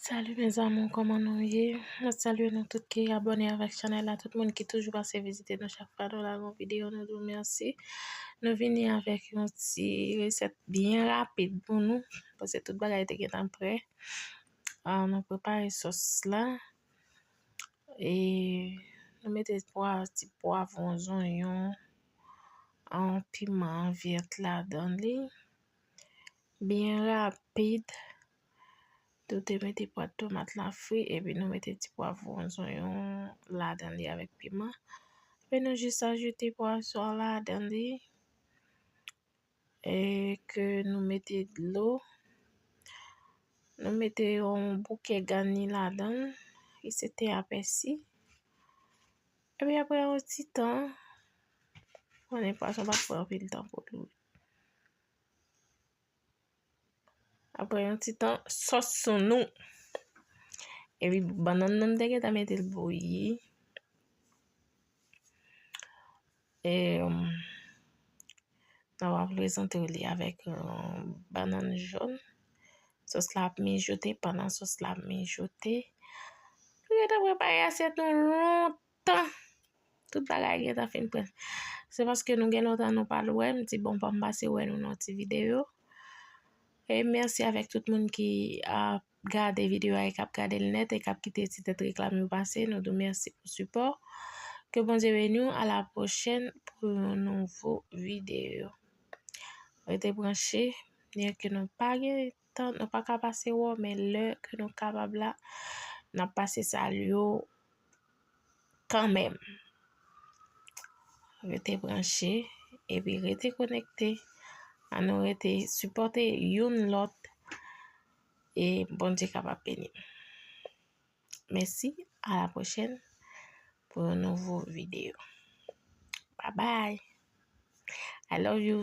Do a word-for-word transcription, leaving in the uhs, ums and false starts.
Salut mes amours, kòman nou ye? Mwen salye nou tout ki abòne avèk chanèl la, tout moun ki toujou pase vizite nou chak fwa nou lage yon videyo, nou di w mèsi. Nou vini avèk yon ti resèt byen rapid pou nou, paske tout bagay te gentan prè. Ah, nou prepare sòs la. E nou mete pwa, ti pwavwon, zonyon, an piman vèt ladan li. Byen rapid. Nou te mete pwa tomat la fri, epi nou mete ti pwavwon, zonyon ladan li avèk piman. Epi nou jis ajoute pwason an ladan li. E ke nou mete dlo. Nou mete yon bouke gani ladan l, ki se ten a pèsi. Epi apre yon ti tan, konnen pwason pa t pran anpil tan pou l. Apre yon ti tan, sòs sou nou. Epi bannann nan, m te gentan mete l bouyi. E, um, nou va prezante w li avèk, um, bannann jòn. Sòs la ap mijote, pandan sòs la ap mijote. Nou gentan prepare asyèt nou lontan. Tout bagay gentan fin prè. Se paske nou gen lontan nou pa t wè, m di bon, ban m pase wè nou nan ti videyo. E mèsi avèk tout moun ki ap gade videyo a e k ap gade l nèt e k ap kite ti tèt reklam yo pase. Nou di w mèsi pou sipò. Ke Bondye beni w. A la pwochèn pou yon nouvo videyo. Rete branche, byen ke nou pa gen tan, nou pa ka pase wè w, men lè ke nou kapab la, n ap pase salye w kanmenm. Rete branche, epi rete konekte. Ann nou rete sipòte youn lòt, e Bondye kapab beni. Mèsi, a la pwochèn pou yon nouvo videyo. Bye bye. I love you.